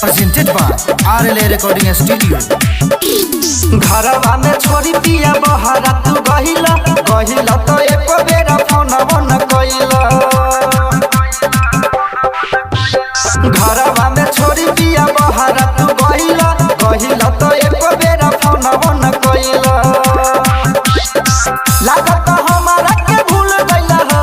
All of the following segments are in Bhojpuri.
Presented by RLA Recording Studio. घरवा में छोरी पिया बहरा तू गहिला गहिला तो एको बेरा फोन न कइला। घरवा में छोरी पिया बहरा तू गहिला गहिला तो एको बेरा फोन न कइला। लागत हमारा के भूल गइला हो,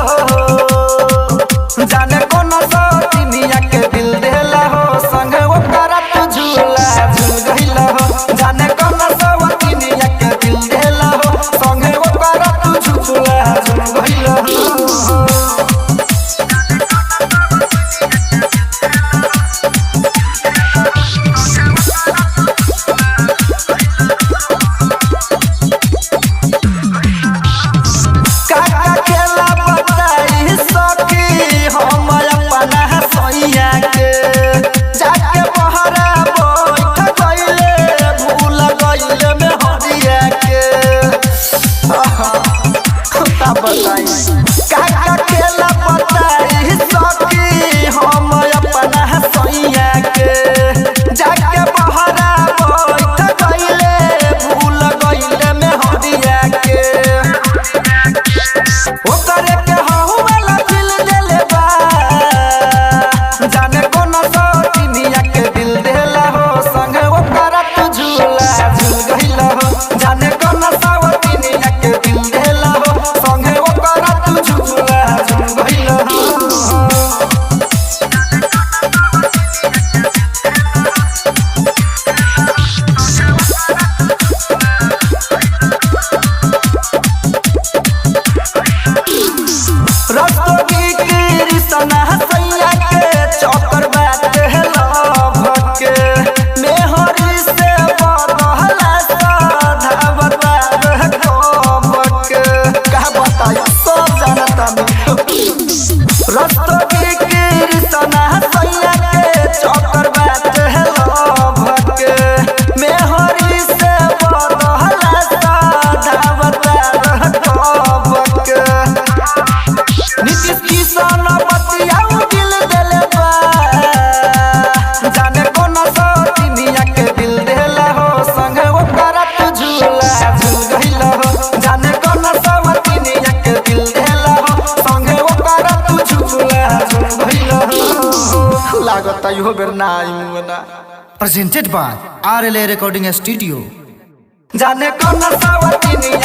जाने कोन सतिनिया के दिल देला हो, संग ओकरा तू झूला झूल गइला हो। जाने कोन सतिनिया के दिल देला हो, संग ओकरा तू झूला झूल गइला हो। काका केला बताई सखी हम अपना सैया के, जाके बहरा बैठ गइले भूल गइले में हरिया के। आहा, का बताई काका केला बताई सखी हम अपना सैया के, जाके बहरा बैठ गइले भूल गइले में हरिया के। ओकरे के हहु वाला दिल देले बा, जाने कोन सतिनिया के दिल देला हो, संग ओकरा तू झूला झूल गइला हो। जाने कोन सतिनिया के दिल देला हो, संग ओकरा तू झूला झूल गइला हो। रस्तोगी कृष्ण सैया के चौकर बात है लभ के, मेहरी से बदहला साधावता रह कब के। का बताई सब जानता रस्तोगी कृष्ण सैया के चौकर बात है लभ के, मेहरी से बदहला साधावता रह कब के। नीतीश किशन बतियाऊ दिल देले बा, जाने कोन सतिनिया के दिल देला हो, संग ओकरा तू झूला झूल गइला हो। जाने कोन सतिनिया के दिल देला हो, संग ओकरा तू झूला झूल गइला हो। लागत इहो बेर ना आई मुना। Presented by RLA Recording Studio. जाने कोन सवतिनिया